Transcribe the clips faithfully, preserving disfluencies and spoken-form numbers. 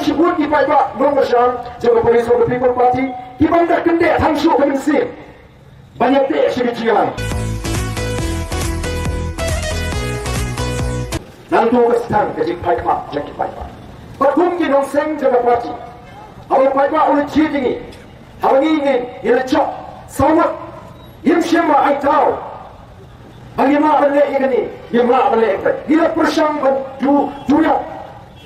Shibun ki paidbah nongkyrshan jong ka Voice of the People Party ki bym da kyndit tang shuh ka mynsiem ban ïateh sha ki jingïalang. Nangta ka sdang ka jingpaidbah jong ki paidbah. Bad kum ki nongseng jong ka party, haba u paidbah u la jied ïa ngi, haba ngi ngi ngi la jop saw ngut, ngim shym la ai daw ba ngim lah ban leh ïa kane, ngim lah ban leh ïa kane. Ngi la pyrshang ban du, du ïa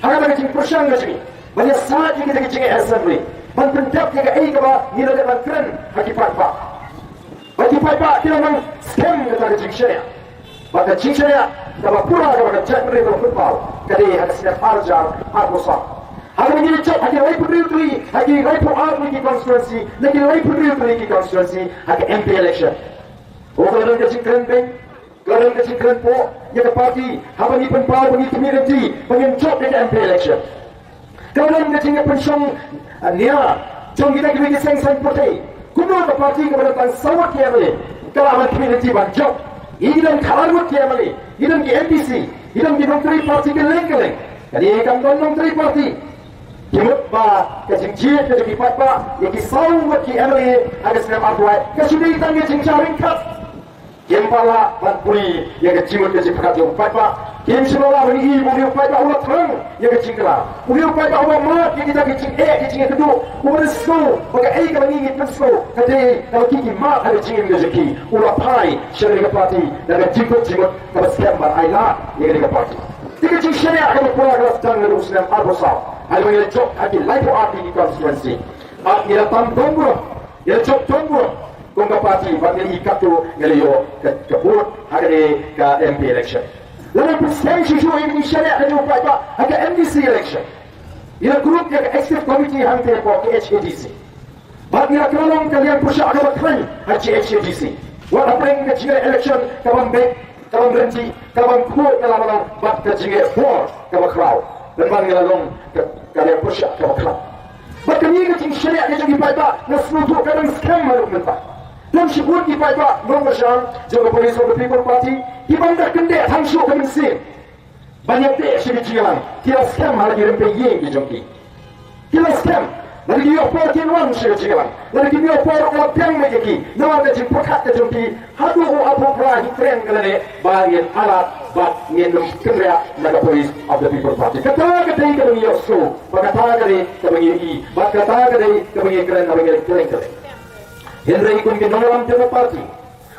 ha kata ka jingpyrshang ka jong ngi ban ïasaid ïa kita ki jingïaseng, ban pyndep ïa kaei kaba ngi la dep ban kren ha ki paidbah. Bad ki paidbah ki la nang skhem kata ka jingshaniah. Bad ka jingshaniah kaba pura kaba ka jaitbynriew ka la pynpaw ka dei ha ka snem ar hajar arphew saw, ha kaba ngi la jop ha ki laiphew hynriew tylli, ha ki laiphew ar tylli ki constituency, na ki laiphew hynriew tylli ki constituency ha ka M P election. Ka la don ka jingkren beiñ, ka la don ka jingkren pop ïa ka party haba ngi pynpaw ba ngi khmih lynti ba ngin jop ïa ka M P election. Ka la don ka jingpynshong nia jong kita kiwei ki seng saiñ pyrthei. Kumno ka party kaba don tang saw ngut ki M L A ka lah ban khmih lynti ban jop? Ngi ki don khatar ngut ki M L A, ngi don ki M D C, ngi don ki nongtrei party kylleng kylleng. Kane kam don nongtrei party. Ki mut ba ka jingjied ka jong ki paidbah ïa ki saw ngut ki M L A ha ka snem arphew wei ka shu dei tang ka jingjia ryngkat. Kim pat lah ban pule ïa ka jingmut ka jingpyrkhat jong u paidbah. Kim shym la lah ban ïohi ba une u paidbah u la thrang ïa ka jingkylla, une u paidbah uba mad ïa kita ki jingeh ki jingeh kynduh, uba la sngew ba kaei kaba ngi ngi pynsngew ka dei kaba ki ki mad ha ka jingim ka jong ki. U la phai sha ka party da ka jingkut jingmut kaba skhem ban ailad ïa ka party. Te ka jingshaniah kaba pura ka la sdang naduh u snem arphew saw, ha kaba ngi la jop ha ki laiphew ar tylli ki constituency. Bad ngi la tam don burom, ngi la jop don burom kum ka party, bad ngi la ïoh katto, ngi la ïoh ka, ka vote ha kane ka M P election. La nang pynskhem shuh shuh ïa ka jingshaniah ka jong u paidbah ha ka M D C election. Ngi la group ïa ka executive committee hangtei hapoh K H A D C. Bad ngi la kylla long ka liang pyrshah kaba khlaiñ ha K H A D C. Wat hapdeng ka jingïaleh election ka bym beit, ka bym rynjih, ka bym khuid, ka la ba long bad ka jingeh bor kaba khraw. Pynban ngi la long ka, ka liang pyrshah kaba khlaiñ. Bad kane ka jingshaniah ka jong ki paidbah nga sngewthuh ka dang skhem haduh mynta. Don shibun ki paidbah nongkyrshan jong ka Voice of the People Party ki bym da kyndit tang shuh ka mynsiem ban ïateh sha ki jingïalang, ki la skhem ha la ki rympei ïing ki jong ki. Ki la skhem lada ki ïoh por kin wan sha ka jingïalang, lada kim ïoh por u la biang beit ïa ki namar ka jingpyrkhat ka jong ki. Haduh u arphew phra hi pyrshang ka lane ba ngin ailad bad ngin ym kynriah na ka Voice of the People Party. Kata ka dei kaba ngi ïohsngew, bad kata ka dei kaba ngi ïohi, bad kata ka dei kaba ngi kren haba ngi kren kren. Hynrei kum ki nongïalam jong ka party,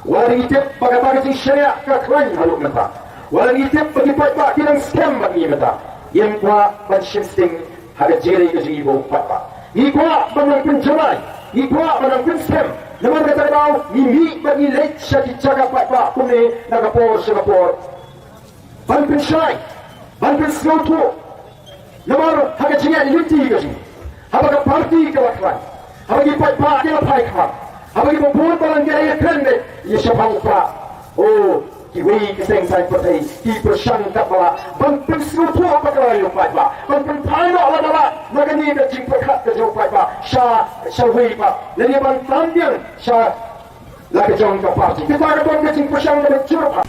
wat la ngi tip ba kata ka jingshaniah ka khlaiñ haduh mynta, wat la ngi tip ba ki paidbah ki dang skhem bad ngi mynta, ngim kwah ban shim sting ha ka jingïaleh ka jong ngi bad u paidbah. Ngi kwah ban nang pynjamai, ngi kwah ban nang pynskhem. Namar kata ka daw ngi mih bad ngi leit sha ki jaka paidbah kumne na ka por sha ka por ban pynshai, ban pynsngewthuh. Namar ha ka jingïaid lynti ka jong ngi, haba ka party ka la khlaiñ, haba ki paidbah ki la phai khmat, haba ki bapud balang ki la ïakren beit ïa shaphang u Prah, o, kiwei ki seng saiñ pyrthei ki pyrshang katba lah ban pynsngewthuh bakla ïa u paidbah, ban pynphai noh la ka lah na kane ka jingpyrkhat ka jong u paidbah sha, sha uwei pat, lane ban tan biang sha la ka jong ka party. Kata ka don ka jingpyrshang kaba jur pat.